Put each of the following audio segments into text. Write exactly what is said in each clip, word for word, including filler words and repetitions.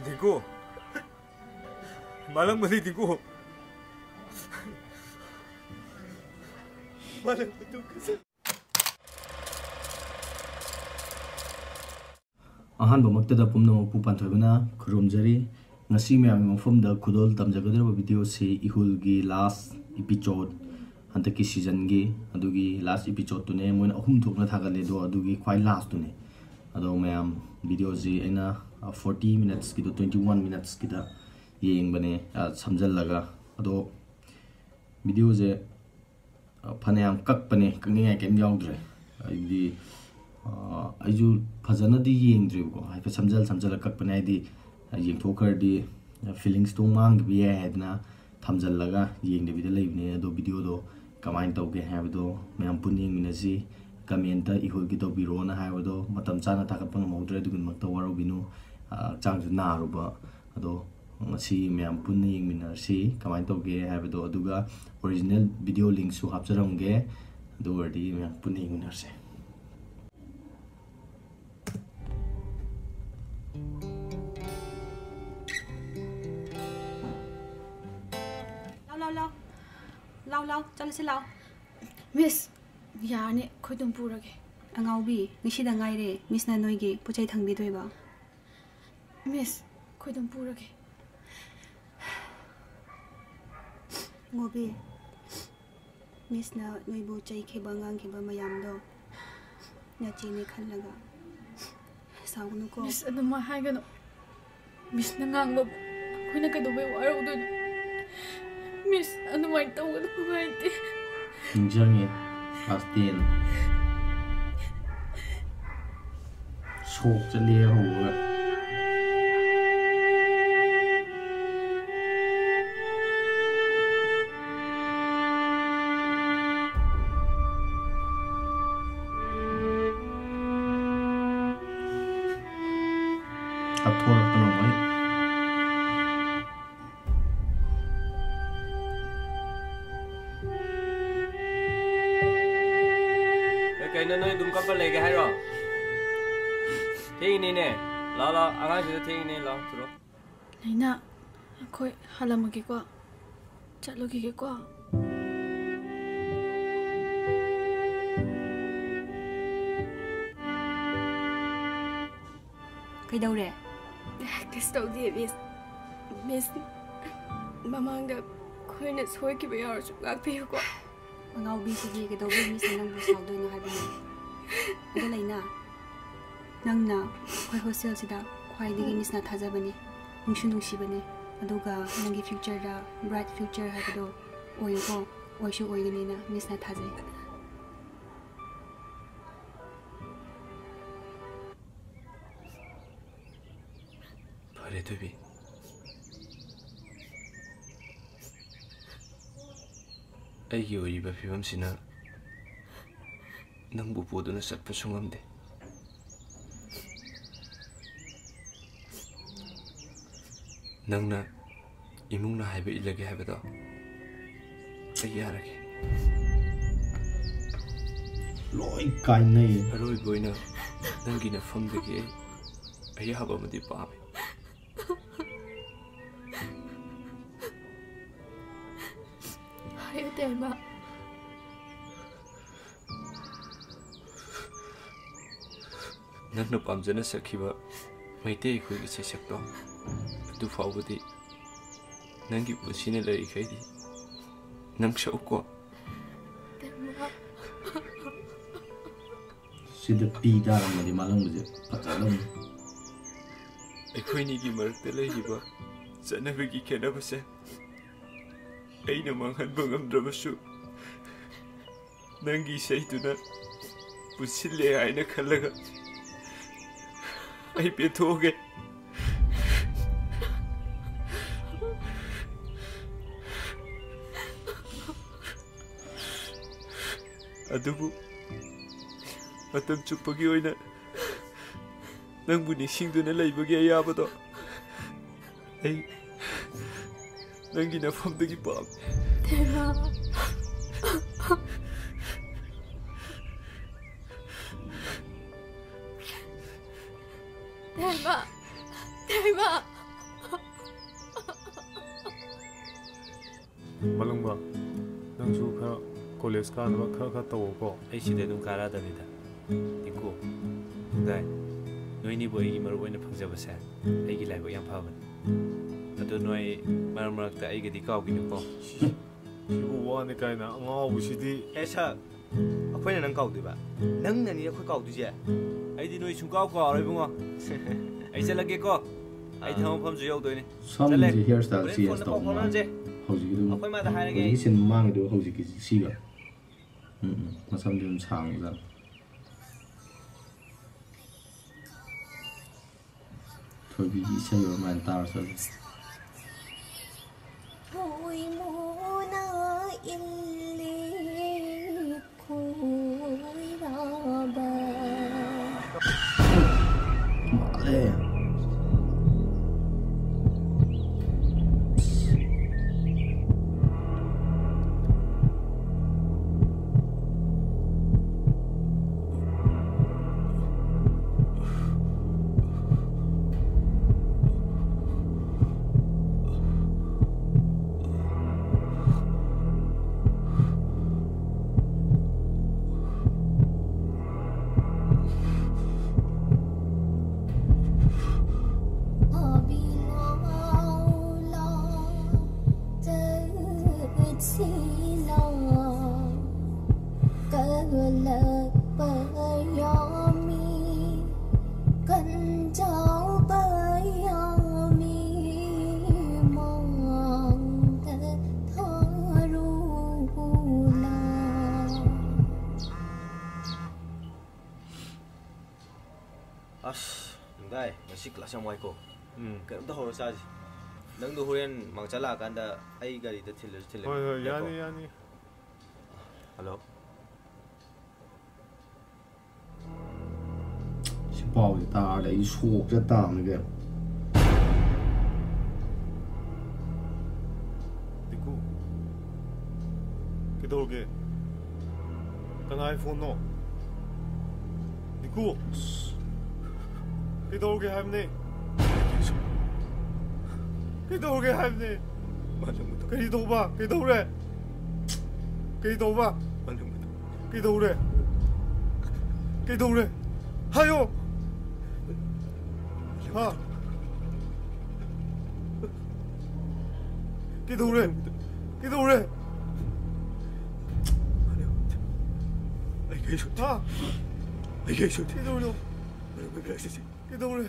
ꯗꯤꯡꯀꯨ꯫ ꯃꯥꯂꯪꯕꯗꯤ ꯗꯤꯡꯀꯨ꯫ ꯃꯥꯂꯪꯕꯗꯨ꯫ ꯑꯍꯥꯟꯕꯃꯛꯇꯗ ꯄꯨꯝꯅꯃꯛꯄꯨ ꯄꯥꯟꯊꯣꯏꯕꯅ ꯈꯨꯔꯨꯝꯖꯔꯤ꯫ ꯉꯁꯤ ꯃꯌꯥꯝꯒꯤ ꯃꯐꯝꯗ ꯈꯨꯗꯣꯜ ꯇꯝꯖꯒꯗꯧꯔꯤꯕ video ꯁꯤ ꯏꯍꯨꯜꯒꯤ last episode, ꯍꯟꯗꯛꯀꯤ season ꯒꯤ ꯑꯗꯨꯒꯤ last episode ꯇꯨꯅꯦ꯫ ꯃꯣꯏꯅ ꯑꯍꯨꯝ ꯊꯣꯛꯅ ꯊꯥꯒꯠꯂꯦ, ꯑꯗꯣ ꯑꯗꯨꯒꯤ ꯈ꯭ꯋꯥꯏ last ꯇꯨꯅꯦ꯫ ꯑꯗꯣ ꯃꯌꯥꯝ, video ꯁꯤ ꯑꯩꯅ, ꯑ, forty minutes ꯀꯤꯗꯣ twenty one minutes ꯀꯤꯗ ꯌꯦꯡꯕꯅꯦ, ꯑ, ꯁꯝꯖꯜꯂꯒ꯫ ꯑꯗꯣ video ꯁꯦ ꯑ, ꯐꯅꯌꯥꯝ ꯀꯛꯄꯅꯦ, ꯀꯛꯅꯤꯡꯉꯥꯏ ꯀꯩꯝ ꯌꯥꯎꯗ꯭ꯔꯦ꯫ ꯍꯥꯏꯗꯤ, ꯑ, ꯑꯩꯁꯨ ꯐꯖꯅꯗꯤ ꯌꯦꯡꯗ꯭ꯔꯤꯕꯀꯣ, ꯍꯥꯏꯐꯦꯠ ꯁꯝꯖꯜ ꯁꯝꯖꯜꯂ ꯀꯛꯄꯅꯦ꯫ ꯍꯥꯏꯗꯤ, ꯑ, ꯌꯦꯡꯊꯣꯛꯈ꯭ꯔꯗꯤ, ꯑ, feelings ꯇꯣ ꯃꯥꯡꯈꯤꯕ ꯌꯥꯏ ꯍꯥꯏꯗꯅ ꯊꯝꯖꯜꯂꯒ ꯌꯦꯡꯗꯕꯤꯗ ꯂꯩꯕꯅꯦ꯫ ꯑꯗꯣ video ꯗꯣ ꯀꯃꯥꯏꯅ ꯇꯧꯒꯦ ꯍꯥꯏꯕꯗꯣ ꯃꯌꯥꯝ ꯄꯨꯟꯅ ꯌꯦꯡꯃꯤꯟꯅꯁꯤ꯫ Comment ꯇ ꯏꯍꯨꯜꯒꯤ ꯇꯧꯕꯤꯔꯣꯅ ꯍꯥꯏꯕꯗꯣ ꯃꯇꯝ ꯆꯥꯅ ꯊꯥꯒꯠꯄ ꯉꯝꯍꯧꯗ꯭ꯔꯦ, ꯑꯗꯨꯒꯤꯗꯃꯛꯇ ꯋꯥꯔꯧꯕꯤꯅꯨ꯫ ꯑ, ꯍꯛꯆꯥꯡꯁꯨ ꯅꯥꯔꯨꯕ꯫ ꯑꯗꯣ ꯉꯁꯤ ꯃꯌꯥꯝ ꯄꯨꯟꯅ ꯌꯦꯡꯃꯤꯟꯅꯔꯁꯤ ꯀꯃꯥꯏꯅ ꯇꯧꯒꯦ ꯍꯥꯏꯕꯗꯣ, ꯑꯗꯨꯒ original video link ꯁꯨ ꯍꯥꯞꯆꯔꯝꯒꯦ, ꯑꯗꯨ ꯑꯣꯏꯔꯗꯤ ꯃꯌꯥꯝ ꯄꯨꯟꯅ ꯌꯦꯡꯃꯤꯟꯅꯔꯁꯦ꯫ ꯂꯥꯎ, ꯂꯥꯎ, ꯂꯥꯎ꯫ ꯂꯥꯎ, ꯂꯥꯎ, ꯆꯠꯂꯁꯤ ꯂꯥꯎ꯫ Miss, ꯌꯥꯔꯅꯤ, ꯑꯩꯈꯣꯏ ꯑꯗꯨꯝ ꯄꯨꯔꯒꯦ꯫ ꯑꯉꯥꯎꯕꯤ, ꯉꯁꯤꯗ ꯉꯥꯏꯔꯦ Miss ꯅ ꯅꯣꯏꯒꯤ ꯄꯣꯠ ꯆꯩ ꯊꯥꯡꯕꯤꯗꯣꯏꯕ꯫ Miss, ꯑꯩꯈꯣꯏ ꯑꯗꯨꯝ ꯄꯨꯔꯒꯦ꯫ ꯉꯥꯎꯕꯤ, Miss ꯅ ꯅꯣꯏꯕꯨ ꯆꯩꯈꯤꯕ ꯉꯥꯡꯈꯤꯕ ꯃꯌꯥꯝꯗꯣ ꯅꯆꯦꯅꯦ ꯈꯜꯂꯒ ꯁꯥꯎꯒꯅꯨꯀꯣ꯫ Miss, ꯑꯗꯨꯃꯥꯏ ꯍꯥꯏꯒꯅꯨ꯫ Miss ꯅ ꯉꯥꯡꯕꯕꯨ ꯑꯩꯈꯣꯏꯅ ꯀꯩꯗꯧꯕꯩ ꯋꯥꯔꯧꯗꯣꯏꯅꯣ? Miss, ꯑꯗꯨꯃꯥꯏꯅ ꯇꯧꯒꯅꯨ, ꯅꯨꯡꯉꯥꯏꯇꯦ꯫ ꯅꯤꯡꯁꯤꯡꯉꯦ, class ten꯫ ꯁꯣꯛ ꯆꯠꯂꯦ ꯍꯧꯕꯒ꯫ ꯀꯥꯞꯊꯣꯔꯛꯄꯅ ꯃꯣꯏ꯫ ꯑꯦ, ꯀꯩꯅꯣ, ꯅꯣꯏ ꯑꯗꯨꯝ ꯀꯞꯄ ꯂꯩꯒꯦ ꯍꯥꯏꯔꯣ? ꯊꯦꯡꯉꯤꯅꯤꯅꯦ꯫ ꯂꯥꯛꯑꯣ, ꯂꯥꯛꯑꯣ, ꯑꯉꯥꯡꯁꯤꯗ ꯊꯦꯡꯉꯤꯅꯦ, ꯂꯥꯛꯑꯣ, ꯊꯨꯔꯣ꯫ ꯂꯩꯅꯥ, ꯑꯩꯈꯣꯏ ꯍꯜꯂꯝꯃꯒꯦꯀꯣ, ꯆꯠꯂꯨꯈꯤꯒꯦꯀꯣ꯫ ꯀꯩꯗꯧꯔꯦ? ꯀꯩꯁꯨ ꯇꯧꯗꯦ, ꯃꯤꯁ꯫ ꯃꯤꯁ, ꯃꯃꯥꯡꯗ ꯑꯩꯈꯣꯏꯅ ꯁꯣꯏꯈꯤꯕ ꯌꯥꯎꯔꯁꯨ ꯉꯥꯛꯄꯤꯌꯨꯀꯣ꯫ ꯑꯉꯥꯎꯕꯤꯁꯤꯗꯤ ꯀꯩꯗꯧꯕꯩ ꯃꯤꯁꯅ ꯅꯪꯕꯨ ꯁꯥꯎꯗꯣꯏꯅꯣ ꯍꯥꯏꯕꯅꯤ꯫ ꯑꯗꯣ ꯂꯩꯅꯥ, ꯅꯪꯅ ꯑꯩꯈꯣꯏ ꯍꯣꯁꯇꯦꯜꯁꯤꯗ ꯈ꯭ꯋꯥꯏꯗꯒꯤ ꯃꯤꯁꯅ ꯊꯥꯖꯕꯅꯤ, ꯅꯨꯡꯁꯨ ꯅꯨꯡꯁꯤꯕꯅꯤ꯫ ꯑꯗꯨꯒ ꯅꯪꯒꯤ ꯐ꯭ꯌꯨꯆꯔꯗ ꯕ꯭ꯔꯥꯏꯠ ꯐ꯭ꯌꯨꯆꯔ ꯍꯥꯏꯕꯗꯣ ꯑꯣꯏꯌꯨꯀꯣ, ꯑꯣꯏꯁꯨ ꯑꯣꯏꯒꯅꯤꯅ ꯃꯤꯁꯅ ꯊꯥꯖꯩ꯫ ꯐꯔꯦ ꯊꯣꯏꯕꯤ, ꯑꯩꯒꯤ ꯑꯣꯏꯔꯤꯕ ꯐꯤꯕꯝꯁꯤꯅ ꯅꯪꯕꯨ ꯄꯨꯗꯨꯅ ꯆꯠꯄꯁꯨ ꯉꯝꯗꯦ꯫ ꯅꯪꯅ ꯏꯃꯨꯡꯅ ꯍꯥꯏꯕ ꯏꯜꯂꯒꯦ ꯍꯥꯏꯕꯗꯣ ꯑꯩ ꯌꯥꯔꯒꯦ꯫ ꯂꯣꯏ ꯀꯥꯏꯅꯩ꯫ ꯑꯔꯣꯏꯕ ꯑꯣꯏꯅ ꯅꯪꯒꯤ ꯅꯐꯝꯗꯒꯤ ꯑꯩ ꯑꯌꯥꯕ ꯑꯃꯗꯤ ꯄꯥꯝꯃꯤ꯫ ꯍꯥꯏꯌꯨ, ꯇꯦꯃ꯫ ꯅꯪꯅ ꯄꯥꯝꯖꯅ ꯁꯛꯈꯤꯕ ꯃꯩꯇꯩ ꯑꯩꯈꯣꯏꯒꯤ ꯁꯩꯁꯛꯇꯣ ꯑꯗꯨ ꯐꯥꯎꯕꯗꯤ ꯅꯪꯒꯤ ꯄꯨꯟꯁꯤꯅ ꯂꯩꯔꯤꯈꯩꯗꯤ ꯅꯪ ꯁꯛꯎꯀꯣ꯫ ꯇꯦꯃ꯫ ꯁꯤꯗ ꯄꯤ ꯇꯥꯔꯝꯃꯗꯤ ꯃꯥꯂꯪꯕꯁꯦ ꯐꯖꯔꯝꯅꯤ꯫ ꯑꯩꯈꯣꯏꯅꯤꯒꯤ ꯃꯔꯛꯇ ꯂꯩꯔꯤꯕ ꯆꯠꯅꯕꯤꯒꯤ ꯈꯦꯠꯅꯕꯁꯦ ꯑꯩꯅ ꯃꯥꯡꯍꯟꯕ ꯉꯝꯗ꯭ꯔꯕꯁꯨ, ꯅꯪꯒꯤ ꯏꯁꯩꯗꯨꯅ ꯄꯨꯟꯁꯤꯜꯂꯦ ꯍꯥꯏꯅ ꯈꯜꯂꯒ ꯑꯩ ꯄꯦꯟꯊꯣꯛꯑꯒꯦ꯫ ꯑꯗꯨꯕꯨ ꯃꯇꯝ ꯆꯨꯞꯄꯒꯤ ꯑꯣꯏꯅ ꯅꯪꯕꯨ ꯅꯤꯡꯁꯤꯡꯗꯨꯅ ꯂꯩꯕꯒꯤ ꯑꯌꯥꯕꯗꯣ ꯑꯩ ꯅꯪꯒꯤ ꯅꯐꯝꯗꯒꯤ ꯄꯥꯝꯃꯤ꯫ ꯇꯦꯃ꯫ ꯍꯩꯃꯥ! ꯍꯩꯃꯥ! ꯃꯂꯪꯕ, ꯅꯪꯁꯨ ꯈꯔ ꯀꯣꯂꯦꯖ ꯀꯥꯅꯕ ꯈꯔ ꯈꯔ ꯇꯧꯋꯣꯀꯣ꯫ ꯑꯩ ꯁꯤꯗ ꯑꯗꯨꯝ ꯀꯥꯔꯛꯑꯗꯕꯅꯤꯗ꯫ ꯇꯤꯡꯀꯨ, ꯗꯥꯏ, ꯅꯣꯏꯅꯤꯕꯨ ꯑꯩꯒꯤ ꯃꯔꯨꯞ ꯑꯣꯏꯅ ꯐꯪꯖꯕꯁꯦ ꯑꯩꯒꯤ ꯂꯥꯏꯕꯛ ꯌꯥꯝ ꯐꯕꯅꯤ꯫ ꯑꯗꯣ ꯅꯣꯏ ꯃꯔꯛ ꯃꯔꯛꯇ ꯑꯩꯒꯗꯤ ꯀꯥꯎꯈꯤꯅꯨꯀꯣ꯫ ꯁꯤꯕꯨ ꯋꯥꯅꯤ ꯀꯥꯏꯅ ꯑꯉꯥꯎꯕꯁꯤꯗꯤ꯫ ꯑꯦ ꯁꯛ, ꯑꯩꯈꯣꯏꯅ ꯅꯪ ꯀꯥꯎꯗꯣꯏꯕ? ꯅꯪꯅꯅꯤ ꯑꯩꯈꯣꯏ ꯀꯥꯎꯗꯣꯏꯁꯦ꯫ ꯑꯩꯗꯤ ꯅꯣꯏ ꯁꯨꯡꯀꯥꯎ ꯀꯥꯎꯔꯣꯏ ꯏꯕꯨꯡꯉꯣ꯫ ꯑꯩ ꯆꯠꯂꯒꯦꯀꯣ꯫ ꯑꯩ ꯊꯕꯛ ꯃꯐꯝꯁꯨ ꯌꯧꯗꯣꯏꯅꯦ꯫ ꯆꯠꯂꯦ꯫ ꯁꯝꯁꯦ ꯍꯤꯌꯔ ꯁ꯭ꯇꯥꯏꯜ ꯍꯣꯔꯦꯟ ꯆꯦꯟꯖ ꯐꯣꯟꯗ ꯄꯥꯎ ꯇꯧꯕ ꯃꯥꯜꯂꯦ꯫ ꯐꯥꯎꯅꯔꯁꯦ꯫ ꯍꯧꯖꯤꯛꯀꯤꯗꯨ, ꯑꯩꯈꯣꯏ ꯃꯥꯗ ꯍꯥꯏꯔꯒꯦ ꯑꯩ꯫ ꯍꯧꯖꯤꯛꯀꯤ ꯁꯤꯟ ꯃꯥꯡꯉꯤꯗꯨ ꯍꯧꯖꯤꯛꯀꯤ ꯁꯤꯒ꯫ ꯎꯝ, ꯎꯝ, ꯃꯁꯝꯗꯤ ꯑꯗꯨꯝ ꯁꯥꯡꯕꯖꯥꯠꯅꯤ꯫ ꯊꯣꯏꯕꯤꯒꯤ ꯏꯁꯩ ꯑꯣꯏꯔ ꯃꯥꯜꯂꯦ, ꯇꯥꯔꯁꯨ ꯑꯗꯨꯝ꯫ ꯊꯣꯏꯃꯣꯅ ꯏꯜꯂꯤ ꯈꯣꯏꯔꯥꯕ꯫ ꯃꯥꯜꯂꯦ꯫ ꯀꯜꯂꯛꯄ ꯌꯥꯝꯃꯤ, ꯀꯟꯖꯥꯎꯕ ꯌꯥꯝꯃꯤ, ꯃꯥꯡꯗ ꯊꯥꯔꯨꯂꯥ꯫ ꯑꯁ, ꯅꯨꯡꯗꯥꯏ, ꯉꯁꯤ ꯀ꯭ꯂꯥꯁ ꯌꯥꯝ ꯋꯥꯏꯀꯣ꯫ ꯎꯝ꯫ ꯀꯩꯅꯣꯝꯇ ꯍꯧꯔ ꯆꯥꯁꯤ꯫ ꯅꯪꯗꯣ ꯍꯣꯔꯦꯟ ꯃꯥꯡ ꯆꯠꯂꯛꯑꯀꯥꯟꯗ ꯑꯩ ꯒꯥꯔꯤꯗ ꯊꯤꯜꯂꯁꯨ ꯊꯤꯜꯂꯒꯦ꯫ ꯍꯣꯏ, ꯍꯣꯏ, ꯌꯥꯏꯀꯣ? ꯌꯥꯅꯤ, ꯌꯥꯅꯤ꯫ ꯍꯜꯂꯣ꯫ ꯁꯤ ꯄꯥꯎꯁꯦ ꯇꯥꯔꯗꯤ ꯑꯩ ꯁꯣꯛꯁꯦ ꯇꯥꯕꯅꯤ ꯀꯩꯅꯣ꯫ ꯗꯤꯡꯀꯨ, ꯀꯩꯗꯧꯔꯒꯦ? ꯀꯅꯥꯏ ꯐꯣꯟꯅꯣ? ꯗꯤꯡꯀꯨ! ꯑꯁ꯫ ꯀꯩꯗꯧꯔꯒꯦ ꯍꯥꯏꯕꯅꯦ? ꯀꯩꯗꯧꯔꯒꯦ ꯍꯥꯏꯕꯅꯦ? ꯃꯥꯂꯪꯕꯗꯣ꯫ ꯀꯔꯤ ꯇꯧꯕ? ꯀꯩꯗꯧꯔꯦ? ꯀꯩ ꯇꯧꯕ? ꯃꯥꯂꯪꯕꯗꯣ꯫ ꯀꯩꯗꯧꯔꯦ? ꯀꯩꯗꯧꯔꯦ? ꯍꯥꯏꯌꯣ꯫ ꯍꯥ? ꯀꯩꯗꯧꯔꯦ? ꯀꯩꯗꯧꯔꯦ? ꯃꯥꯂꯪꯕꯗꯣ꯫ ꯑꯩ ꯀꯩꯁꯨ ꯇꯧꯗꯦ꯫ ꯍꯥ? ꯑꯩ ꯀꯩꯁꯨ ꯇꯧꯗꯦ꯫ ꯀꯩꯗꯧꯔꯤꯅꯣ? ꯃꯥꯂꯪꯕ ꯏꯕꯦꯝꯃ ꯆꯠꯁꯤ꯫ ꯀꯩꯗꯧꯔꯦ?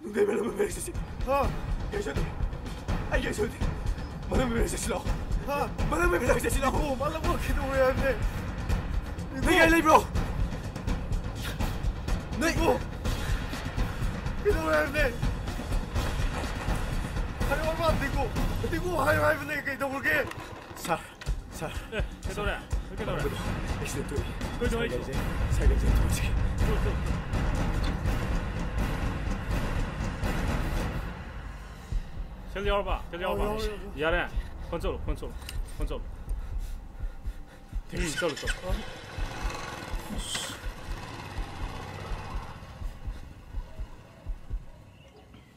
ꯅꯨꯡꯗꯩ ꯃꯥꯂꯪꯕ ꯏꯕꯦꯝꯃ ꯆꯠꯁꯤ꯫ ꯍꯥ? ꯀꯩꯁꯨ ꯇꯧꯗꯦ꯫ ꯑꯩ ꯀꯩꯁꯨ ꯇꯧꯗꯦ꯫ ꯃꯥꯂꯪꯕ ꯏꯕꯦꯝꯃ ꯆꯠꯁꯤ ꯂꯥꯛꯑꯣ꯫ ꯍꯥ? ꯃꯥꯂꯪꯕ ꯏꯕꯦꯝꯃ ꯆꯠꯁꯤ ꯂꯥꯛꯑꯣ꯫ ꯑꯣ, ꯃꯥꯂꯪꯕ ꯀꯩꯗꯧꯔꯦ ꯍꯥꯏꯕꯅꯦ? ꯅꯣꯏ ꯀꯥꯏ ꯂꯩꯕ꯭ꯔꯣ? ꯅꯣꯏ ꯀꯩꯗꯧꯔꯦ ꯍꯥꯏꯕꯅꯦ? ꯍꯥꯏꯌꯣ ꯍꯥꯏꯕ, ꯗꯤꯡꯒꯣ꯫ ꯗꯤꯡꯒꯣ ꯍꯥꯏꯌꯣ ꯍꯥꯏꯕꯅꯦ, ꯀꯩꯗꯧꯔꯒꯦ? ꯁꯥꯔ, ꯁꯥꯔ꯫ ꯑꯦ, ꯀꯩꯗꯧꯔꯦ? ꯀꯩꯗꯧꯔꯦ? ꯑꯦꯛꯁꯤꯗꯦꯟ ꯊꯣꯛꯏ꯫ ꯀꯩꯗꯧꯔꯦ? ꯁꯥꯏꯀꯜꯁꯦ, ꯁꯥꯏꯀꯜꯁꯦ ꯊꯣꯛꯁꯤ꯫ ꯊꯣꯛ, ꯊꯣꯛ꯫ ꯁꯦꯜ ꯌꯥꯎꯔꯕ? ꯁꯦꯜ ꯌꯥꯎꯔꯕ? ꯌꯥꯎꯔꯦ, ꯌꯥꯎꯔꯦ, ꯌꯥꯎꯔꯦ꯫ ꯌꯥꯔꯦ꯫ ꯐꯣꯟ ꯆꯠꯂꯣ, ꯐꯣꯟ ꯆꯠꯂꯣ, ꯐꯣꯟ ꯆꯠꯂꯣ꯫ ꯎꯝ, ꯆꯠꯂꯣ, ꯆꯠꯂꯣ꯫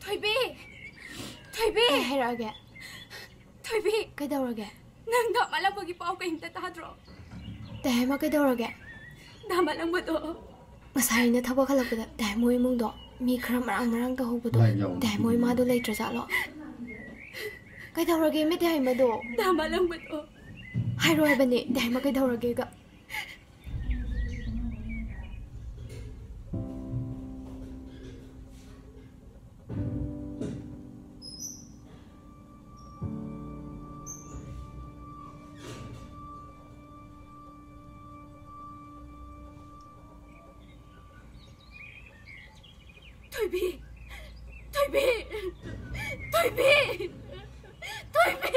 ꯊꯣꯏꯕꯤ! ꯊꯣꯏꯕꯤ! ꯀꯩ ꯍꯥꯏꯔꯛꯑꯒꯦ? ꯊꯣꯏꯕꯤ! ꯀꯩꯗꯧꯔꯒꯦ? ꯅꯪ ꯗꯥ ꯃꯥꯂꯪꯕꯒꯤ ꯄꯥꯎ ꯀꯩꯝꯇ ꯇꯥꯗ꯭ꯔꯣ? ꯗꯥ ꯍꯦꯃ ꯀꯩꯗꯧꯔꯒꯦ? ꯗꯥ ꯃꯥꯂꯪꯕꯗꯣ꯫ ꯉꯁꯥꯏ ꯑꯩꯅ ꯊꯕꯛ ꯍꯜꯂꯛꯄꯗ ꯗꯥ ꯍꯦꯃꯣ ꯏꯃꯨꯡꯗꯣ ꯃꯤ ꯈꯔ ꯃꯔꯥꯡ ꯃꯔꯥꯡ ꯇꯧꯍꯧꯕꯗꯣ, ꯂꯥꯏ ꯌꯥꯎꯕ ꯗꯥ ꯍꯦꯃꯣ ꯏꯃꯥꯗꯣ ꯂꯩꯇ꯭ꯔꯖꯥꯠꯂꯣ? ꯀꯩꯗꯧꯔꯒꯦ ꯃꯤ ꯗꯥ ꯍꯦꯃꯗꯣ? ꯗꯥ ꯃꯥꯂꯪꯕꯗꯣ꯫ ꯍꯥꯏꯔꯣ ꯍꯥꯏꯕꯅꯦ, ꯗꯥ ꯍꯦꯃ ꯀꯩꯗꯧꯔꯒꯦꯒ? ꯊꯣꯏꯕꯤ! ꯊꯣꯏꯕꯤ! ꯊꯣꯏꯕꯤ! ꯊꯣꯏꯕꯤ!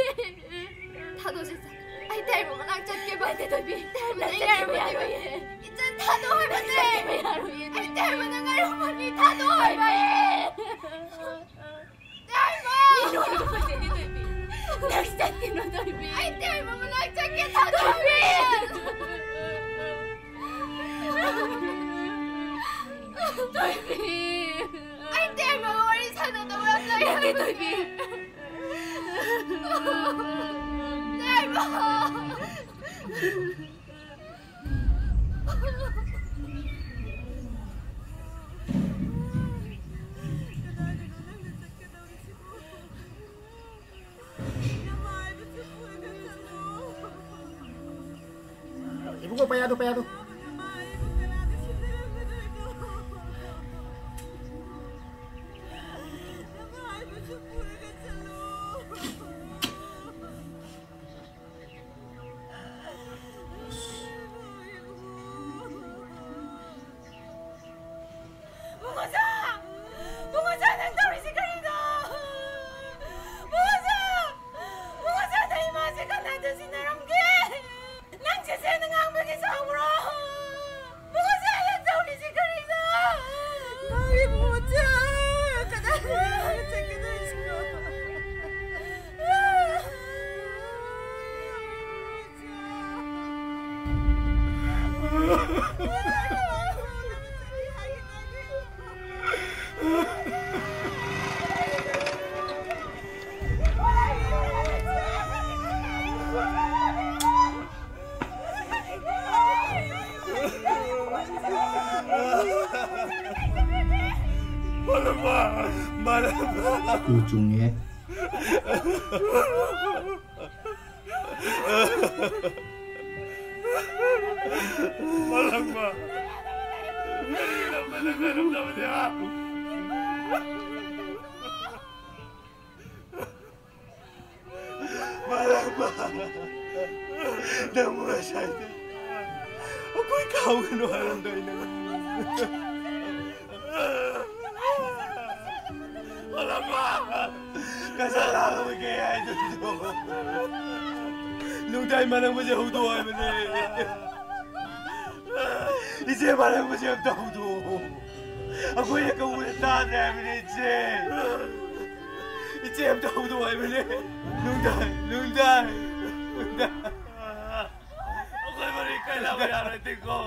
ꯊꯥꯗꯣꯛꯁꯦ, ꯁꯦ꯫ ꯑꯩ ꯗꯥ ꯍꯦꯃ ꯃꯅꯥꯛ ꯆꯠꯀꯦꯕ꯫ ꯅꯠꯇꯦ, ꯊꯣꯏꯕꯤ꯫ ꯗꯥ ꯍꯦꯃ ꯅꯪ ꯆꯠꯀꯦꯕ ꯌꯥꯔꯣꯏꯌꯦ꯫ ꯏꯆꯟ ꯊꯥꯗꯣꯛꯑꯣ ꯍꯥꯏꯕꯅꯦ꯫ ꯆꯠꯀꯦꯕ ꯌꯥꯔꯣꯏꯌꯦ꯫ ꯑꯩ ꯗꯥ ꯍꯦꯃ ꯅꯪ ꯉꯥꯏꯔꯝꯃꯣ꯫ ꯊꯥꯗꯣꯛꯑꯣ ꯍꯥꯏꯕ꯫ ꯊꯣꯏꯕꯤ! ꯗꯥ ꯍꯦꯃ! ꯃꯤ ꯂꯣꯏꯅ ꯐꯖꯗꯦ, ꯊꯣꯏꯕꯤ꯫ ꯅꯪ ꯆꯠꯀꯅꯨ, ꯊꯣꯏꯕꯤ꯫ ꯑꯩ ꯗꯥ ꯍꯦꯃ ꯃꯅꯥꯛ ꯆꯠꯀꯦ, ꯊꯥꯗꯣꯛꯑꯣ ꯍꯥꯏꯕꯅꯦ꯫ ꯊꯣꯏꯕꯤ! ꯊꯣꯏꯕꯤ! ꯊꯣꯏꯕ! ꯏꯕꯨꯡꯉꯣ, ꯄꯩꯌꯥꯗꯣ, ꯄꯩꯌꯥꯗꯣ꯫ ꯃꯉꯣꯟꯖꯥ! ꯃꯉꯣꯟꯖꯥ, ꯅꯪ ꯇꯧꯔꯤꯁꯤ ꯀꯔꯤꯅꯣ? ꯃꯉꯣꯟꯖꯥ! ꯃꯉꯣꯟꯖꯥ, ꯅꯪ ꯏꯃꯥꯁꯦ ꯀꯅꯥꯗ ꯁꯤꯟꯅꯔꯝꯒꯦ? ꯅꯪ ꯆꯦꯆꯦꯅ ꯉꯥꯡꯕꯒꯤ ꯁꯥꯎꯕ꯭ꯔꯣ? ꯃꯉꯣꯟꯖꯥ, ꯅꯪ ꯇꯧꯔꯤꯁꯤ ꯀꯔꯤꯅꯣ? ꯅꯪꯒꯤ ꯃꯉꯣꯟꯖꯥ! ꯀꯗꯥꯏꯗ ꯆꯠꯀꯗꯣꯏꯁꯤꯅꯣ? ꯎ ꯆꯨꯡꯉꯦ꯫ ꯃꯥꯂꯪꯕ! ꯀꯔꯤꯒꯤꯅꯣ ꯃꯥꯂꯪꯕ ꯂꯨꯝꯗꯕꯁꯦ, ꯍꯥ? ꯃꯥꯂꯪꯕ! ꯅꯪꯕꯨ ꯉꯁꯥꯏꯗ ꯑꯩꯈꯣꯏ ꯀꯥꯎꯒꯅꯨ ꯍꯥꯏꯔꯝꯗꯥꯏꯅꯦ꯫ ꯃꯥꯂꯪꯕ! ꯀꯁꯥ ꯂꯥꯛꯂꯕ ꯀꯩ ꯍꯥꯏꯗꯣꯏꯅꯣ? ꯅꯨꯡꯗꯥꯡ ꯃꯥꯂꯪꯕꯁꯦ ꯍꯧꯗꯣꯛꯑꯣ ꯍꯥꯏꯕꯅꯦ꯫ ꯏꯆꯦ ꯃꯥꯂꯪꯕꯁꯦ ꯑꯝꯇ ꯍꯧꯗꯣꯛꯑꯣ꯫ ꯑꯩꯈꯣꯏꯅ ꯀꯧꯕꯗ ꯇꯥꯗ꯭ꯔꯦ ꯍꯥꯏꯕꯅꯦ, ꯏꯆꯦ꯫ ꯏꯆꯦ ꯑꯝꯇ ꯍꯧꯗꯣꯛꯑꯣ ꯍꯥꯏꯕꯅꯦ꯫ ꯅꯨꯡꯗꯥꯡ, ꯅꯨꯡꯗꯥꯡ, ꯅꯨꯡꯗꯥꯡ꯫ ꯑꯩꯈꯣꯏ ꯃꯔꯤ ꯀꯥꯏꯅꯕ ꯌꯥꯔꯣꯏꯗꯦꯀꯣ꯫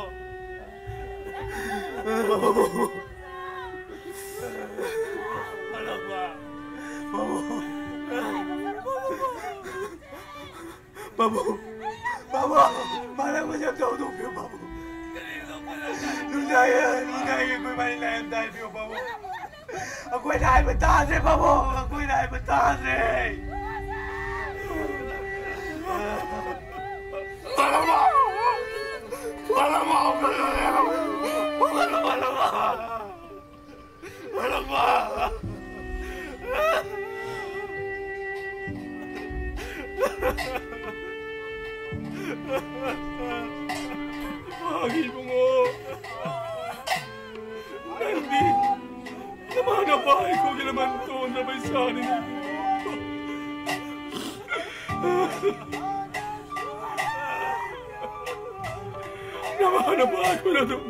ꯃꯥꯂꯪꯕ꯫ ꯄꯥꯕꯨꯡ, ꯄꯥꯕꯨꯡ, ꯃꯥꯂꯪ ꯃꯆꯝꯗ ꯍꯧꯗꯣꯛꯄꯤꯌꯨ, ꯄꯥꯕꯨꯡ꯫ ꯅꯨꯡꯗꯥꯡ, ꯅꯨꯡꯗꯥꯡꯒꯤ ꯑꯩꯈꯣꯏ ꯏꯕꯥꯅꯤ ꯂꯥꯏ ꯑꯝꯇ ꯍꯥꯏꯕꯤꯌꯨ, ꯄꯥꯕꯨꯡ꯫ ꯑꯩꯈꯣꯏꯅ ꯍꯥꯏꯕ ꯇꯥꯗ꯭ꯔꯦ, ꯄꯥꯕꯨꯡ, ꯑꯩꯈꯣꯏꯅ ꯍꯥꯏꯕ ꯇꯥꯗ꯭ꯔꯦ꯫ ꯃꯥꯂꯪꯕ! ꯃꯥꯂꯪꯕ! ꯃꯥꯂꯪꯕ! ꯃꯥꯒꯤ ꯏꯕꯨꯡꯉꯣ, ꯅꯪꯗꯤ ꯅꯃꯥ ꯅꯄꯥ ꯑꯩꯈꯣꯏꯒꯤ ꯂꯃꯟ ꯇꯣꯟꯗꯕ ꯏꯆꯥꯅꯤꯅꯦ ꯏꯕꯨꯡꯉꯣ꯫ ꯅꯃꯥ ꯅꯄꯥ ꯑꯩꯈꯣꯏꯅ ꯑꯗꯨꯝ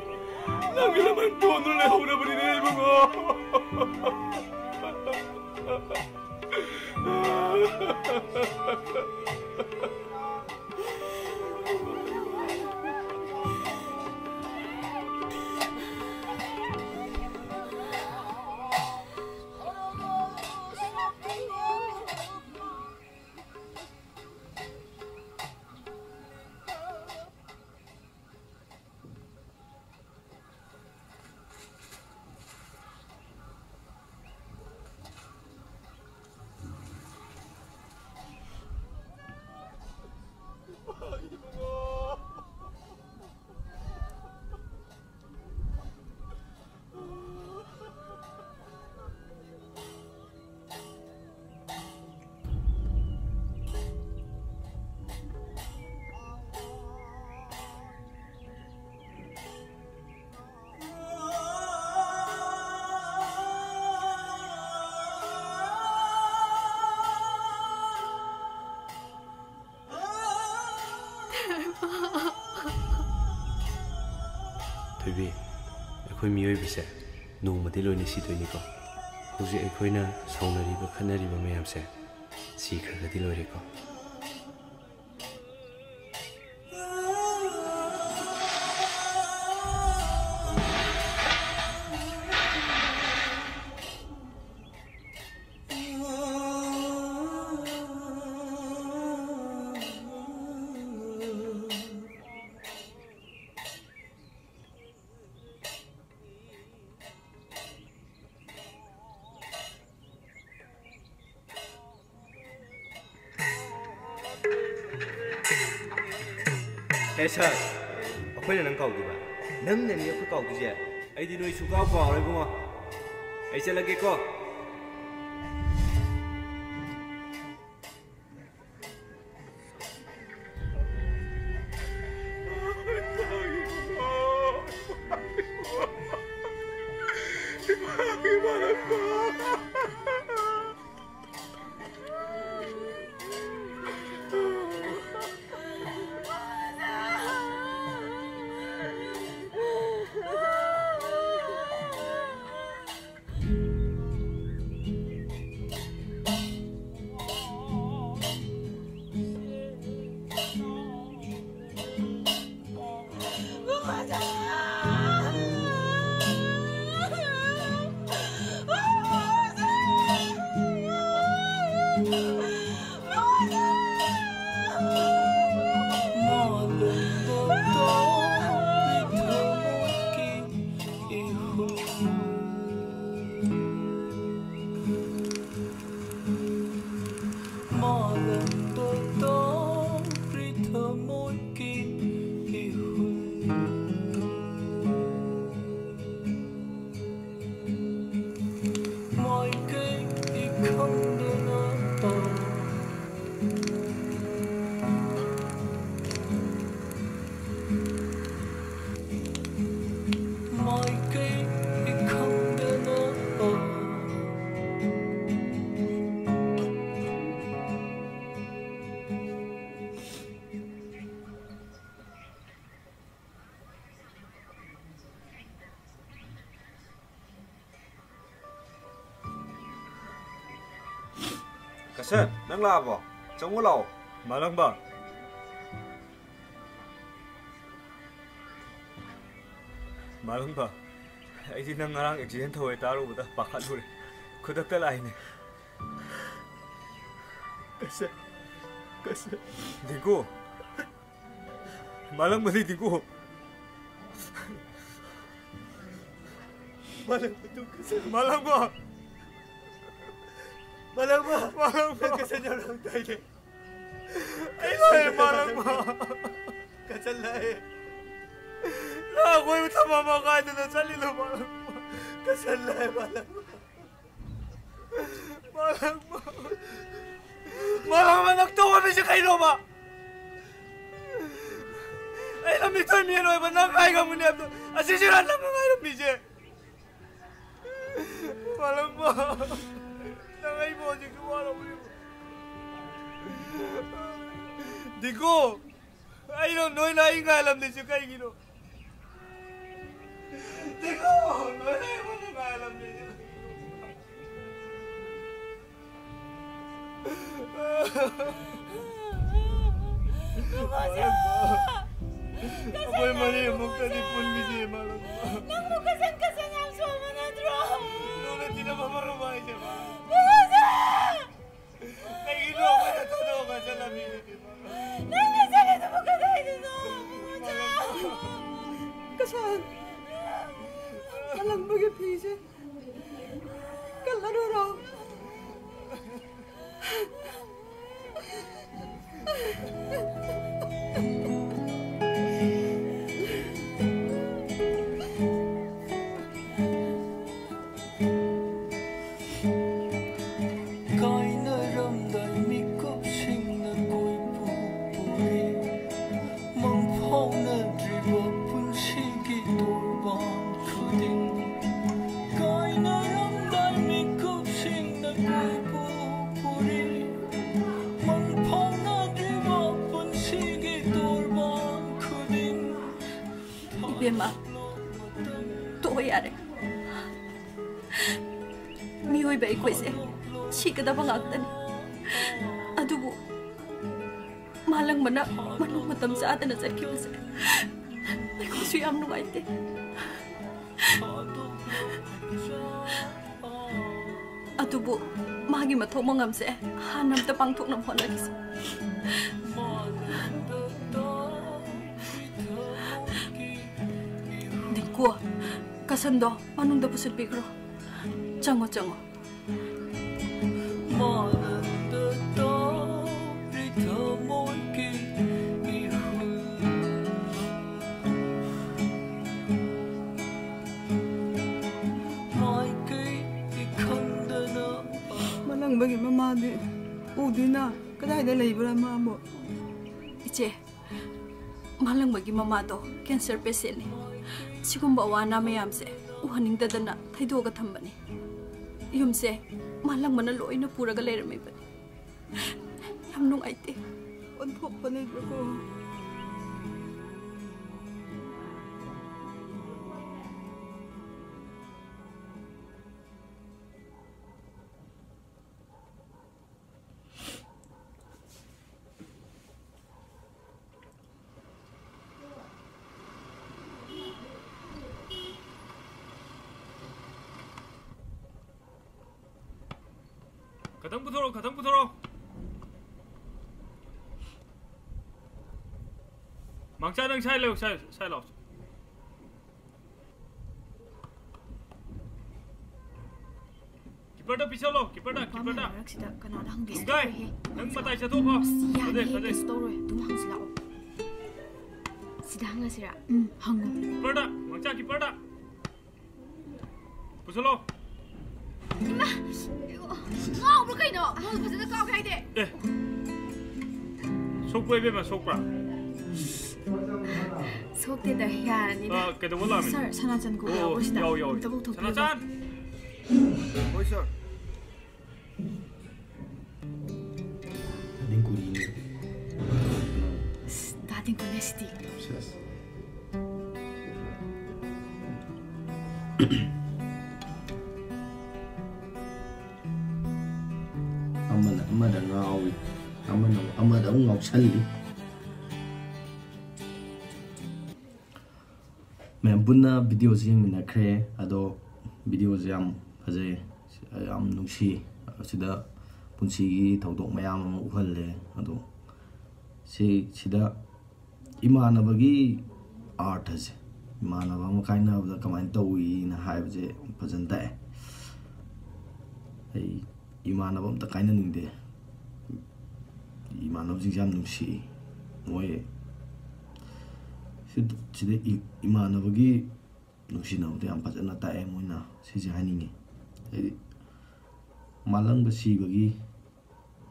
ꯅꯪꯒꯤ ꯂꯃꯟ ꯇꯣꯟꯗꯨꯅ ꯂꯩꯍꯧꯔꯕꯅꯤꯅꯦ ꯏꯕꯨꯡꯉꯣ꯫ ꯊꯣꯏꯕꯤ, ꯑꯩꯈꯣꯏ ꯃꯤꯑꯣꯏꯕꯁꯦ ꯅꯣꯡꯃꯗꯤ ꯂꯣꯏꯅ ꯁꯤꯗꯣꯏꯅꯤꯀꯣ꯫ ꯍꯧꯖꯤꯛ ꯑꯩꯈꯣꯏꯅ ꯁꯥꯎꯅꯔꯤꯕ, ꯈꯠꯅꯔꯤꯕ ꯃꯌꯥꯝꯁꯦ ꯁꯤꯈ꯭ꯔꯒꯗꯤ ꯂꯣꯏꯔꯦꯀꯣ꯫ ꯑꯦ ꯁꯥꯔ, ꯑꯩꯈꯣꯏꯅ ꯅꯪ ꯀꯥꯎꯗꯣꯏꯕ? ꯅꯪꯅꯅꯤ ꯑꯩꯈꯣꯏ ꯀꯥꯎꯗꯣꯏꯁꯦ꯫ ꯑꯩꯗꯤ ꯅꯣꯏ ꯁꯨꯡꯀꯥꯎ ꯀꯥꯎꯔꯣꯏ ꯏꯕꯨꯡꯉꯣ꯫ ꯑꯩ ꯆꯠꯂꯒꯦꯀꯣ꯫ ꯀꯁꯟ, ꯅꯪ ꯂꯥꯛꯑꯕꯣ? ꯆꯪꯉꯣ ꯂꯥꯛꯑꯣ꯫ ꯃꯥꯂꯪꯕ꯫ ꯃꯥꯂꯪꯕ, ꯑꯩꯗꯤ ꯅꯪ ꯉꯔꯥꯡ ꯑꯦꯛꯁꯤꯗꯦꯟ ꯊꯧꯋꯦ ꯇꯥꯔꯨꯕꯗ ꯄꯥꯈꯠꯂꯨꯔꯦ꯫ ꯈꯨꯗꯛꯇ ꯂꯥꯛꯏꯅꯦ꯫ ꯀꯁꯟ, ꯀꯁꯟ꯫ ꯗꯤꯡꯀꯨ꯫ ꯃꯥꯂꯪꯕꯗꯤ ꯗꯤꯡꯀꯨ꯫ ꯃꯥꯂꯪꯕ ꯇꯨ ꯀꯁꯟ꯫ ꯃꯥꯂꯪꯕ꯫ ꯃꯥꯂꯪꯕ꯫ ꯃꯥꯂꯪꯕ꯫ ꯅꯪ ꯀꯁꯟ ꯌꯥꯝ ꯂꯪ ꯇꯥꯏꯅꯦ꯫ ꯑꯩ ꯁꯣꯏꯔꯦ, ꯃꯥꯂꯪꯕ꯫ ꯀꯆꯜ ꯂꯥꯛꯑꯦ꯫ ꯅꯪ ꯑꯩꯈꯣꯏꯕꯨ ꯊꯝꯃꯝꯃ ꯀꯥꯏꯗꯅꯣ ꯆꯠꯂꯤꯗꯣ, ꯃꯥꯂꯪꯕ? ꯀꯆꯜ ꯂꯥꯛꯑꯦ, ꯃꯥꯂꯪꯕ꯫ ꯃꯥꯂꯪꯕ꯫ ꯃꯥꯂꯪꯕ, ꯅꯪ ꯇꯧꯔꯝꯃꯤꯁꯦ ꯀꯩꯅꯣꯕ? ꯑꯩꯅ ꯃꯤꯊꯣꯏ ꯃꯤꯍꯦꯟ ꯑꯣꯏꯕ ꯅꯪ ꯉꯥꯏ ꯉꯝꯒꯅꯤ ꯍꯥꯏꯕꯗꯣ ꯑꯁꯤꯁꯤꯔꯥ ꯅꯪꯅ ꯉꯥꯏꯔꯝꯃꯤꯁꯦ? ꯃꯥꯂꯪꯕ, ꯅꯪ ꯑꯩꯕꯨ ꯍꯧꯖꯤꯛꯁꯨ ꯋꯥꯔꯧꯔꯤꯕ? ꯗꯤꯡꯀꯨ, ꯑꯩꯅ ꯅꯣꯏꯅ ꯑꯩ ꯉꯥꯏꯂꯝꯗ꯭ꯔꯤꯁꯦ ꯀꯩꯒꯤꯅꯣ? ꯗꯤꯡꯀꯨ, ꯅꯣꯏꯅ ꯑꯩꯉꯣꯟꯗ ꯉꯥꯏꯂꯝꯗ꯭ꯔꯤꯁꯦ ꯀꯩꯒꯤꯅꯣ? ꯑꯩꯈꯣꯏ ꯃꯔꯤ ꯑꯃꯨꯛꯇꯗꯤ ꯄꯨꯟꯈꯤꯁꯦ, ꯃꯥꯂꯪꯕ꯫ ꯅꯪꯕꯨ ꯀꯁꯟ ꯀꯁꯟ ꯌꯥꯝ ꯁꯣꯝꯕ ꯅꯠꯇ꯭ꯔꯣ? ꯅꯪꯅ ꯊꯤꯅ ꯃꯃꯥ ꯍꯥꯏꯁꯦ, ꯃꯥꯂꯪꯕ꯫ ꯀꯩꯒꯤꯅꯣ ꯑꯩꯈꯣꯏꯅ ꯊꯥꯗꯣꯛꯑꯒ ꯆꯠꯂꯝꯃꯤꯁꯤꯗꯤ, ꯃꯥꯂꯪꯕ? ꯅꯪꯅ ꯆꯠꯂꯤꯗꯨꯕꯨ ꯀꯗꯥꯏꯗꯅꯣ? ꯀꯁꯟ, ꯃꯥꯂꯪꯕꯒꯤ ꯐꯤꯁꯦ ꯀꯜꯂꯔꯣꯏꯔꯣ? ꯀꯥꯏꯅꯔꯝꯗꯥꯏ ꯃꯤꯀꯨꯞꯁꯤꯡꯅ ꯀꯣꯏꯄꯨ ꯄꯨꯔꯤ꯫ ꯃꯪꯐꯥꯎꯅꯗ꯭ꯔꯤꯕ ꯄꯨꯟꯁꯤꯒꯤ ꯇꯣꯔꯕꯥꯟ ꯈꯨꯗꯤꯡ꯫ ꯀꯥꯏꯅꯔꯝꯗꯥꯏ ꯃꯤꯀꯨꯞꯁꯤꯡꯅ ꯀꯣꯏꯄꯨ ꯄꯨꯔꯤ꯫ ꯃꯪꯐꯥꯎꯅꯗ꯭ꯔꯤꯕ ꯄꯨꯟꯁꯤꯒꯤ ꯇꯣꯔꯕꯥꯟ ꯈꯨꯗꯤꯡ꯫ ꯏꯕꯦꯝꯃ, ꯇꯣꯛꯑꯣ ꯌꯥꯔꯦ꯫ ꯃꯤꯑꯣꯏꯕ ꯑꯩꯈꯣꯏꯁꯦ ꯁꯤꯒꯗꯕ ꯉꯥꯛꯇꯅꯤ꯫ ꯑꯗꯨꯕꯨ ꯃꯥꯂꯪꯕꯅ ꯃꯅꯨꯡ ꯃꯇꯝ ꯆꯥꯗꯅ ꯆꯠꯈꯤꯕꯁꯦ ꯑꯩꯈꯣꯏꯁꯨ ꯌꯥꯝ ꯅꯨꯡꯉꯥꯏꯇꯦ꯫ ꯑꯗꯨꯕꯨ ꯃꯥꯒꯤ ꯃꯊꯧ ꯃꯉꯝꯁꯦ ꯍꯥꯟꯅ ꯑꯝꯇ ꯄꯥꯡꯊꯣꯛꯅꯕ ꯍꯣꯠꯅꯈꯤꯁꯦ꯫ ꯗꯤꯡꯀꯨ, ꯀꯁꯟꯗꯣ ꯃꯅꯨꯡꯗ ꯄꯨꯁꯤꯟꯕꯤꯈ꯭ꯔꯣ꯫ ꯆꯪꯉꯣ, ꯆꯪꯉꯣ꯫ ꯃꯥꯂꯪꯗ ꯇꯥꯔꯤ ꯊꯃꯣꯏꯒꯤ ꯏꯍꯨꯜ꯫ ꯃꯥꯒꯤ ꯃꯃꯥꯗꯤ ꯎꯗꯦꯅ꯫ ꯀꯗꯥꯏꯗ ꯂꯩꯕ꯭ꯔꯥ ꯃꯥꯕꯨ? ꯏꯆꯦ, ꯃꯥꯂꯪꯕꯒꯤ ꯃꯃꯥꯗꯣ cancer patientꯅꯤ꯫ ꯁꯤꯒꯨꯝꯕ ꯑꯋꯥ ꯑꯅꯥ ꯃꯌꯥꯝꯁꯦ ꯎꯍꯟꯅꯤꯡꯗꯗꯅ ꯊꯩꯗꯣꯛꯑꯒ ꯊꯝꯕꯅꯤ꯫ ꯌꯨꯝꯁꯦ ꯃꯥꯂꯪꯕꯅ ꯂꯣꯏꯅ ꯄꯨꯔꯒ ꯂꯩꯔꯝꯃꯤꯕꯅꯤ꯫ ꯌꯥꯝ ꯅꯨꯡꯉꯥꯏꯇꯦ꯫ ꯑꯣꯟꯊꯣꯛꯄꯅꯦꯕꯀꯣ꯫ ꯈꯇꯪ ꯄꯨꯊꯣꯔꯛꯑꯣ, ꯈꯇꯪ ꯄꯨꯊꯣꯔꯛꯑꯣ꯫ ꯃꯥꯡꯆꯥ, ꯅꯪ ꯁꯥꯏ ꯂꯥꯎ, ꯁꯥꯏ, ꯁꯥꯏ ꯂꯥꯎ꯫ ꯀꯤꯄꯔꯗ ꯄꯤꯁꯜꯂꯣ, ꯀꯤꯄꯔꯗ, ꯅꯨꯄꯥ ꯀꯤꯄꯔꯗ꯫ ꯃꯌꯥꯝ ꯃꯔꯛꯁꯤꯗ ꯀꯅꯥꯗ ꯍꯪꯗꯣꯏꯁꯤ? ꯌꯨꯝꯒꯥꯏ, ꯇꯧꯔꯦꯍꯦ꯫ ꯅꯪ ꯃꯇꯥꯏ ꯆꯠꯊꯣꯛꯈꯣ꯫ ꯑꯁ, ꯌꯥꯅꯤꯍꯦ, ꯐꯖꯩ, ꯐꯖꯩ꯫ ꯀꯩꯁꯨ ꯇꯧꯔꯣꯏ꯫ ꯑꯗꯨꯝ ꯍꯪꯁꯤꯜꯂꯛꯑꯣ꯫ ꯁꯤꯗ ꯍꯪꯉꯁꯤꯔꯥ? ꯎꯝ, ꯍꯪꯉꯣ꯫ ꯀꯤꯄꯔꯗ, ꯃꯥꯡꯆꯥ, ꯀꯤꯄꯔꯗ꯫ ꯄꯨꯁꯜꯂꯣ꯫ ꯏꯃꯥ! ꯉꯥꯎꯕ꯭ꯔꯣ ꯀꯩꯅꯣ? ꯕꯣꯜ ꯐꯖꯅ ꯀꯥꯎꯒꯦ ꯍꯥꯏꯗꯦ꯫ ꯑꯦ꯫ ꯁꯣꯛꯄ꯭ꯔꯥ ꯏꯕꯦꯝꯃ, ꯁꯣꯛꯄ꯭ꯔꯥ? ꯁꯣꯛꯇꯦꯗ, ꯌꯥꯔꯅꯤꯗ꯫ ꯑ, ꯀꯩꯗꯧꯕ ꯂꯥꯛꯑꯝꯃꯤꯅꯣ? ꯁꯥꯔ, ꯁꯅꯥꯆꯟ ꯀꯧꯕ ꯑꯣ, ꯌꯥꯎꯕ꯭ꯔꯣ ꯁꯤꯗ? ꯌꯥꯎ, ꯌꯥꯎ꯫ ꯑꯝꯇ ꯀꯧꯊꯣꯛꯄꯤꯌꯨꯕ꯫ ꯁꯅꯥꯆꯟ! ꯍꯣꯏ, ꯁꯥꯔ꯫ ꯗꯤꯡꯀꯨꯔꯤꯅꯦ꯫ ꯑꯁ, ꯗꯥ ꯗꯤꯡꯀꯨꯅꯦ ꯁꯤꯗꯤ꯫ ꯁꯦꯁ꯫ ꯑꯃꯅ ꯑꯃꯗ ꯉꯥꯎꯏ, ꯑꯃꯅ ꯑꯃꯗ ꯑꯃꯨꯛ ꯉꯥꯎꯁꯜꯂꯤ꯫ ꯃꯌꯥꯝ ꯄꯨꯟꯅ ꯚꯤꯗꯤꯑꯣꯁꯤ ꯌꯦꯡꯃꯤꯟꯅꯈ꯭ꯔꯦ꯫ ꯑꯗꯣ ꯚꯤꯗꯤꯑꯣꯁꯤ ꯌꯥꯝ ꯐꯖꯩ, ꯌꯥꯝ ꯅꯨꯡꯁꯤ꯫ ꯁꯤꯗ ꯄꯨꯟꯁꯤꯒꯤ ꯊꯧꯗꯣꯛ ꯃꯌꯥꯝ ꯑꯃ ꯎꯍꯜꯂꯦ꯫ ꯑꯗꯣ ꯁꯤ, ꯁꯤꯗ ꯏꯃꯥꯟꯅꯕꯒꯤ ꯑꯥꯔꯊꯁꯦ, ꯏꯃꯥꯟꯅꯕ ꯑꯃ ꯀꯥꯏꯅꯕꯗ ꯀꯃꯥꯏꯅ ꯇꯧꯏꯅ ꯍꯥꯏꯕꯁꯦ ꯐꯖꯅ ꯇꯥꯛꯑꯦ꯫ ꯑꯩ ꯏꯃꯥꯟꯅꯕ ꯑꯝꯇ ꯀꯥꯏꯅꯅꯤꯡꯗꯦ꯫ ꯏꯃꯥꯟꯅꯕꯁꯤꯡꯁꯦ ꯌꯥꯝ ꯅꯨꯡꯁꯤ꯫ ꯃꯣꯏ ꯁꯤ-, ꯁꯤꯗ ꯏ-, ꯏꯃꯥꯟꯅꯕꯒꯤ ꯅꯨꯡꯁꯤꯅꯕꯗꯣ ꯌꯥꯝ ꯐꯖꯅ ꯇꯥꯛꯑꯦ ꯃꯣꯏꯅ꯫ ꯁꯤꯁꯦ ꯍꯥꯏꯅꯤꯡꯉꯤ꯫ ꯍꯥꯏꯗꯤ, ꯃꯥꯂꯪꯕ ꯁꯤꯕꯒꯤ,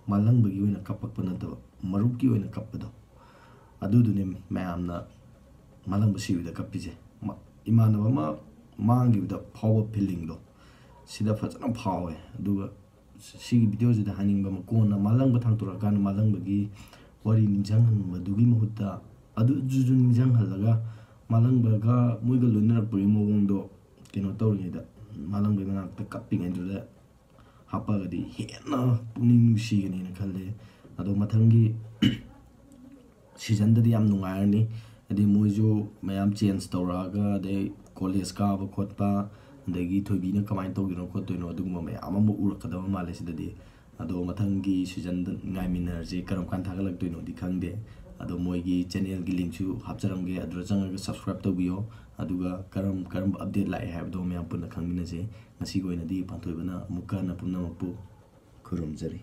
ꯃꯥꯂꯪꯕꯒꯤ ꯑꯣꯏꯅ ꯀꯞꯄꯛꯄ ꯅꯠꯇꯕ, ꯃꯔꯨꯞꯀꯤ ꯑꯣꯏꯅ ꯀꯞꯄꯗꯣ, ꯑꯗꯨꯗꯨꯅꯦ ꯃꯌꯥꯝꯅ ꯃꯥꯂꯪꯕ ꯁꯤꯕꯗ ꯀꯞꯄꯤꯁꯦ꯫ ꯃ-, ꯏꯃꯥꯟꯅꯕ ꯑꯃ ꯃꯥꯡꯈꯤꯕꯗ ꯐꯥꯎꯕ ꯐꯤꯂꯤꯡꯗꯣ ꯁꯤꯗ ꯐꯖꯅ ꯐꯥꯎꯋꯦ꯫ ꯑꯗꯨꯒ ꯁꯤꯒꯤ ꯚꯤꯗꯤꯑꯣꯁꯤꯗ ꯍꯥꯏꯅꯤꯡꯕ ꯑꯃ, ꯀꯣꯟꯅ ꯃꯥꯂꯪꯕ ꯊꯥꯡꯇꯣꯔꯛꯑꯀꯥꯟꯗ ꯃꯥꯂꯪꯕꯒꯤ ꯋꯥꯔꯤ ꯅꯤꯡꯁꯤꯡꯍꯟꯕꯗꯨꯒꯤ ꯃꯍꯨꯠꯇ, ꯑꯗꯨꯗꯨꯁꯨ ꯅꯤꯡꯁꯤꯡꯍꯜꯂꯒ ꯃꯥꯂꯪꯕꯒ ꯃꯣꯏꯒ ꯂꯣꯏꯅꯔꯛꯄꯒꯤ ꯃꯑꯣꯡꯗꯣ ꯀꯩꯅꯣ ꯇꯧꯔꯤꯉꯩꯗ, ꯃꯥꯂꯪꯕꯒꯤ ꯃꯅꯥꯛꯇ ꯀꯞꯄꯤꯉꯩꯗꯨꯗ ꯍꯥꯞꯄꯒꯗꯤ ꯍꯦꯟꯅ ꯄꯨꯛꯅꯤꯡ ꯅꯨꯡꯁꯤꯒꯅꯤꯅ ꯈꯜꯂꯦ꯫ ꯑꯗꯣ ꯃꯊꯪꯒꯤ ꯁꯤꯖꯟꯗꯗꯤ ꯌꯥꯝ ꯅꯨꯡꯉꯥꯏꯔꯅꯤ꯫ ꯍꯥꯏꯗꯤ ꯃꯣꯏꯁꯨ ꯃꯌꯥꯝ ꯆꯦꯟꯖ ꯇꯧꯔꯛꯑꯒ, ꯑꯗꯩ ꯀꯣꯂꯦꯖ ꯀꯥꯕ ꯈꯣꯠꯄ, ꯑꯗꯒꯤ ꯊꯣꯏꯕꯤꯅ ꯀꯃꯥꯏꯅ ꯇꯧꯗꯣꯏꯅꯣ ꯈꯣꯠꯇꯣꯏꯅꯣ, ꯑꯗꯨꯒꯨꯝꯕ ꯃꯌꯥꯝ ꯑꯃ ꯎꯔꯛꯀꯗꯕ ꯃꯥꯜꯂꯦ ꯁꯤꯗꯗꯤ꯫ ꯑꯗꯣ ꯃꯊꯪꯒꯤ ꯁꯤꯖꯟꯗ ꯉꯥꯏꯃꯤꯟꯅꯔꯁꯦ, ꯀꯔꯝ ꯀꯥꯟ ꯊꯥꯒꯠꯂꯛꯇꯣꯏꯅꯣꯗꯤ ꯈꯪꯗꯦ꯫ ꯑꯗꯣ ꯃꯣꯏꯒꯤ ꯆꯦꯅꯦꯜꯒꯤ ꯂꯤꯡꯁꯨ ꯍꯥꯞꯆꯔꯝꯒꯦ, ꯑꯗꯨꯗ ꯆꯪꯉꯒ ꯁꯕꯁꯀ꯭ꯔꯥꯏꯕ ꯇꯧꯕꯤꯌꯣ꯫ ꯑꯗꯨꯒ ꯀꯔꯝ ꯀꯔꯝꯕ ꯑꯞꯗꯦꯠ ꯂꯥꯛꯑꯦ ꯍꯥꯏꯕꯗꯣ ꯃꯌꯥꯝ ꯄꯨꯟꯅ ꯈꯪꯃꯤꯟꯅꯁꯦ꯫ ꯉꯁꯤꯒꯤ ꯑꯣꯏꯅꯗꯤ ꯄꯥꯟꯊꯣꯏꯕꯅ ꯑꯃꯨꯛꯀ ꯍꯟꯅ ꯄꯨꯝꯅꯃꯛꯄꯨ ꯈꯨꯔꯨꯝꯖꯔꯤ꯫